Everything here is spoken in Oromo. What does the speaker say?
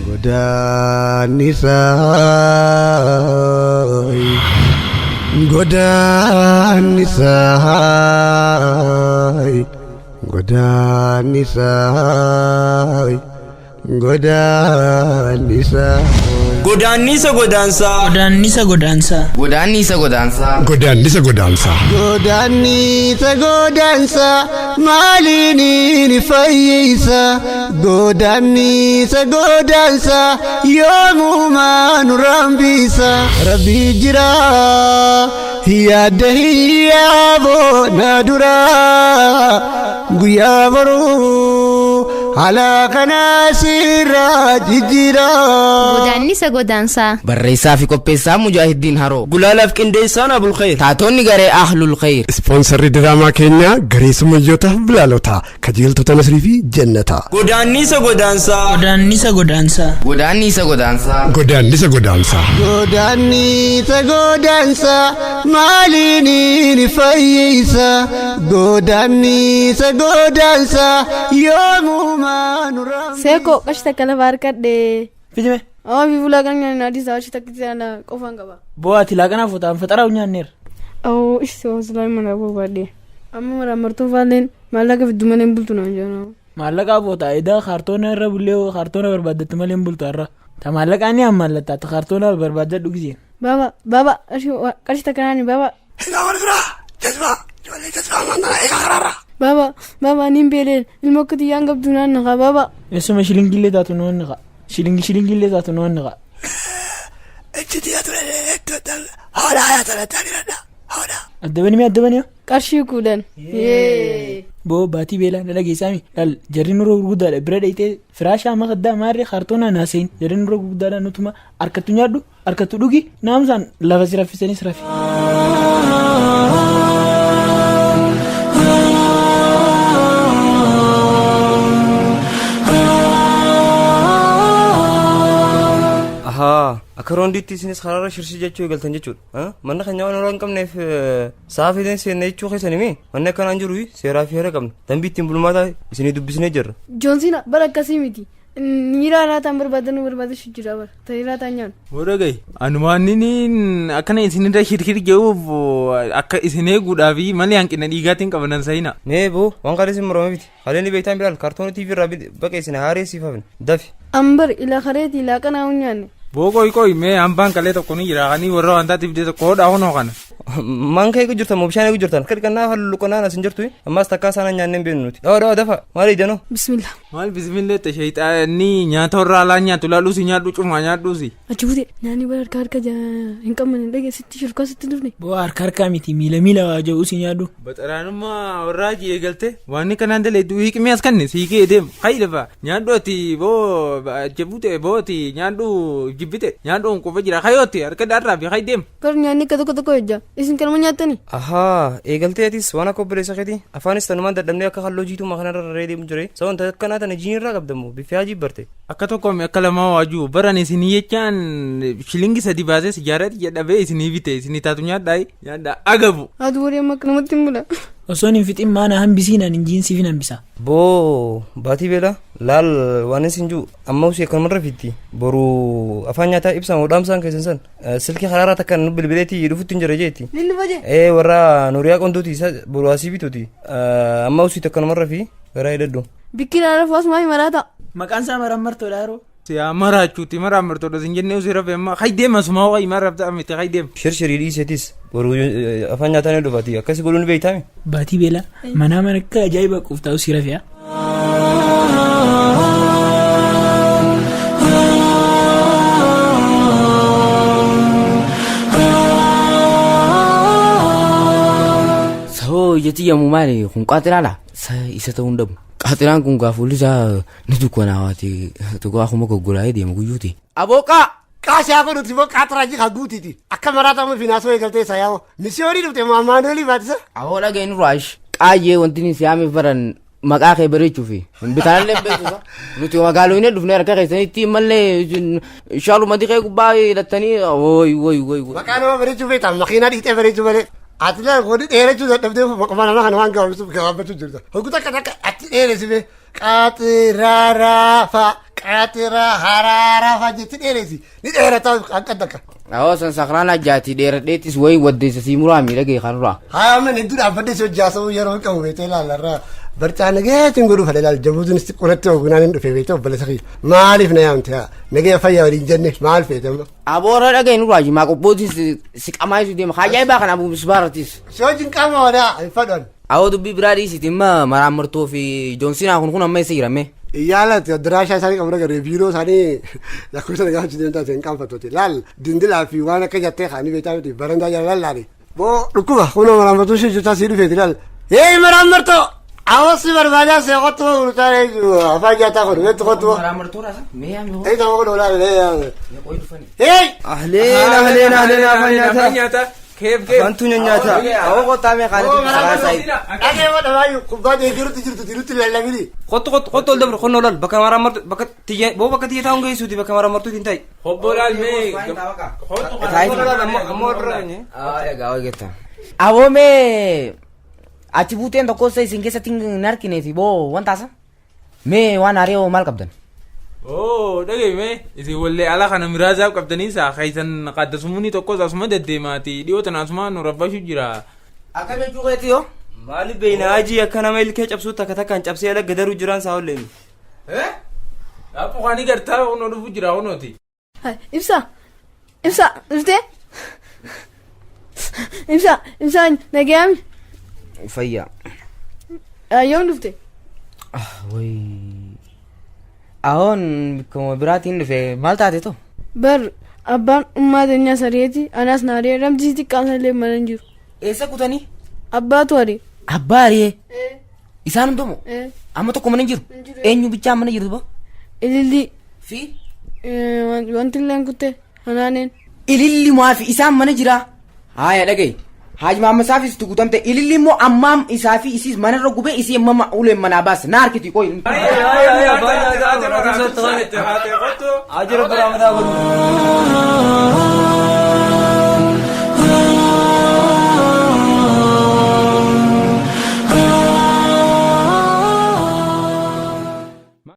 Godaannisa godaannisa godaannisa godaannisa. Godaannisa godaansaa. Godaannisa godaansaa. Godaannisa godaansaa. Godaannisa godaansaa. Godaannisa godaansa maaliin ni fayyisa? Godaannisa godaansa yoomumaa nu rambisa? Rabbi jira yaadda hiyyaaboo na dura guyyaa boruu haala kana sirraa jijjiira. Godaannisa godaansaa. Barreessaa fi qopheessaa Mujaahidiin Haroo. Gulaalaaf qindeessaan Abulkhayr. Taatonni garee Ahlul Khayr. Ispoonsarri diraamaa keenyaa garee sumayyoota bilaalota kajeeltota Nasrii fi Jannata. Godaannisa godaansaa. Godaannisa godaansaa. Godaannisa godaansaa. Godaannisa godaansaa. Godaannisa godaansa maaliin ni fayyisa? Godaannisa godaansa yoomumaa nu rambisa? Seekoo qarshii takka lafa harkadhe. Fitime. Amma fi fuula kan nyaanni adii isaa qarshii takka sana qofaan qaba. Boo ati laaqanaaf otaan faxaraa nyaanneera. Awoo ishee wasilaa mana barbaadde. Amma maraamartoo faalleen maallaqa fiddu malee hin bultu naan jedhan. Maallaqa boota edaa kaartoona irra bullee kaartoona barbaaddattu malee hin bultu har'a. Ta maallaqaa ni ammallatta ta kaartoona barbaaddadhu giseen. Baaba baaba qarshii takka naani baaba. Baaba baaba ani hin beeleen ilma akka xiyyaan qabdu naan naqa baaba. Eessuma shilingillee taatu nuun niqa. Shilingi shilingillee taatu nuun niqa. Addabani mee addabani haa? Qarshii 10. Boo baatii beelaa na dhageessaami. Laal jarri nurra gurguddaadha bira dhayitee firaashaa makaddaa maarree kaartoonaa naaseen jarri nurra gurguddaadha nutuma harkattu nyaadhu harkattu dhugi naamusaan lafa si raffisanis rafi. Ahaa akka roondiitti isinis karaarra shirshii jechuu eegaltan jechuudha. Manni keenya waan horaa hin qabneef sa'a fideen seenne jechuu keessan himi manni akkanaan jiru seeraa fi heera qabna. Dambii ittiin bulmaataa isinii dubbisnee jirra. Joonsiina bara akkasii miti. Niiraa raataan barbaadan barbaadan jira bara. Ta'ee raataan nyaannu. Booda gahi anumaan inni akkana isinirra shirshir jehuuf akka isin eeguudhaaf malee hanqina dhiigaatiin qabanan sayina. Mee boo waan kalee isin murame miti. Kalee ni beektaan bilaal kaartoonii TV irraa baqeessine haaree siif hafne dafi. Ambar ila kareeti ilaa qanaa nyaanne. Boo qoy qoy mee hambaan kalee tokko ni jira kanii warra wantaatiif dee tokko hodhaa honoo kana. Maan kee eegu jirtan moo bishaan eegu jirtan? Akka dhiqannaa halluqannaa as hin jirtu ammaas takkaa isaan nyaannee hin beeknu nuti. Dhawa dhawa dafa maal eejanoo? Bismillah. Maal bismillah ta'e shayxaanni nyaata warra alaa nyaatu laaluusi nyaadhu cumaa nyaadhuusi. Achi buute nyaanni bara harka harka hin qabne dhage sitti shirkaa sitti dhufne. Boo harka harkaa miti miila miila waa jedhu si nyaadhu. Baxaraanummaa warraa ji eegalte waan kanaan dalee hiiqimee as kanne siiqee deem hayi lafa nyaadhu ati boo jabute boo ati nyaadhu jibbite nyaadhu qufa jira hayooti harka dhaarraa fi hayi deem. Gar nyaanni akka tokko tokko hojja. Isin kanuma nyaattani? Ahaa eegaltee atis waan akka obboleessa keetii afaanis tanumaan dadhabnee akka halluu jiituma kanarra rarra'ee deemu jire. Sababni akkanaa tana jiinirraa qabdamu biffee hajii barte. Akka tokko akka lamaa waajuu baran isinii jechaan shilingi 3 baasee sijaarratti jedhabee isinii bite isinii taatu nyaadhaa nyaadhaa agabu. Haati warri amma akkanumatti hin bula. Osoon hin fixin maana hambisiin ani jiinsiif hin hambisa. Boo baatii beela laal waan isin jiru amma usii akkanumarra fitti boru afaan nyaataa ibsan hodhaamsaan keessan san silkii karaaraa takka nu bilbileetii dhufutti hin jira jeetti. Ni dhufa jee. Ee warra Nuuriyaa qontuuti isa boru asii bituuti amma usii takkanumarra fi garaa hidhadhu. Bikkina rafu asumaa fi maraata. Maqaan isaa marammartoodha yeroo. Siyaa maraachuuti maraamartoodha sin jennee usii rafe amma hayi deema suma ho'i marabta miti hayi deema. Shirshirii dhiiseetis boru afaan nyaataa ni dhufaati akkasi godhuun ni beektaami. Baatii beelaa manaa mana akka ajaa'iba quuftaa usii rafee. Saboo ija xiyyamu maali kun qaaxiraadha? Isa ta'uu hin dhabu. Qaaxiraan kun gaafa fuulli isaa ni dukkanaawaati tokko akkuma goggolaa'ee deema guyyuuti. Abooqaa! Qaashaa kun nuti immoo qaaxiraa jika guutiiti. Akka maraatamu finaasoo eegaltee isa yaa'u. Misiyoonii dhufte maanuelii baatisa. Aboo dhaga'in raash. Qaayyee wanti ni siyaamiif baran maqaa kee bareechuufi. Bitaallee hin beektu. Nuti magaalonni dhufnee harka keessanitti mallee shaaluma diqee gubbaa hidhattanii woy woy woy. Maqaa nama bareechuu beektaa makiinaa dhiitee bareechuu malee. Ati laan godhi dheerachuu dadhabdee maqaa nama kana waan gabaabsuuf gabaabbachuu jirta. Hogguu takka takka ati dheeressi bee qaaxiraaraa fa'a Qaatira haraaraa fa'aa jetti dheeresi. Ni dheerataa akka takka. Awoo san sakraan ajjaati dheeradheettis wayi waddeessa sii muraa miidhagee kanurraa. Haa amma hedduu dhaabbadhee si hojjaasuu yeroo qabu beektee ilaalarraa. Barcaa nageetiin godhuu fedha ilaal jabuutiin si qoratti ogunaan hin dhufe beektee obboleessa kiyya. Maaliif na yaamte haa nagee fayyaa waliin jenne maal feete amma. Aboora dhagee nurraa jimaa qophootis si qamaa isu deema. Ajaa'ibaa kana abu misbaaratis. Si wajjin qaama wadaa hin fadhan. Awoo dubbii biraa dhiisiti imma maraamartoo fi joonsinaa kun kun amma eessa jirame? Iyyaalati addaraashaa isaanii qabu agarree biiroo isaanii lakkoofsa nagaa hojii deemtaa ta'e hin qaanfattooti. Laal dindilaa fi waan akka jattee kaanii beektaa miti barandaa jala lallaani. Boo dhukkuba kun maraamartoo ishee jechaa sii dhufeeti laal. Hee maraamartoo! Awoo si barbaadaa see qottu gurgurtaa afaan nyaataa kun beektu qottu. Maraamartoo raasa? Mee yaa Ee ta'uu kun olaanaa mee qoyi dhufani. Hee! Ahleen ahleen ahleen afaan nyaataa. Nyaata. Keef keef. Afaantu nyaata. Awoo qottaa mee kaanitti saraa saayi. Dhagee wadha baay'ee kubbaa deebiirutti jirtu tirutti lallabini. Qottu qottu qottu ol dabru qonnoo lal bakka maraamartuu bakka tiyya boo bakka tiyya taa'uun geessuuti bakka maraamartuutiin ta'i. Hobbo laal mee. Amma amma warra keenye. Egaa hojjeta. Awoo mee achi buuteen tokko isin keessatti hin argineeti boo wanta asa? Mee waan haree hoo maal qabdan? Oo dhagee mee isin wallee ala kana miraazaaf qabdanii isaa keessan qaddasumni tokkos asuma deddeemaati dhiyoo tana asuma nu rabbashu jira. Akkam jechuu keetii yoo? Maaliif beeyna hajii akka nama ilkee cabsuu takka takkaan cabsee ala gadaruu jiraan saa olleen. Dhaabbu kaanii gartaa kunoo dhufu jira kunooti. Ibsa. Ibsa. Dhuftee? Ibsa. Ibsaan nagayaami. Fayyaa. Yoom dhufte? Wayi. Awoon bikkuma biraatiin dhufe maal taate too? Bar abbaan ummaa teenyaa sariyeeti anaas na ari'e ramtii xiqqaan illee mana hin jiru. Eessa kutanii? Abbaatu ari'e. Abbaa ari'ee. Isaan hundamoo? Amma tokko mana hin jiru? Eenyu bichaa mana jiru ba? Ilillii. Fi? Wanti illee kutte hanaaneen. Ililli maafi isaan mana jira? Haaya dhagaye. Haaji Mahammed Saafis itti guutamte ililli immoo ammaam isaa fi isiis manarra gubee isii amma uleen manaa baasa na harkiti qoyi. Ajira biraamataa godhu.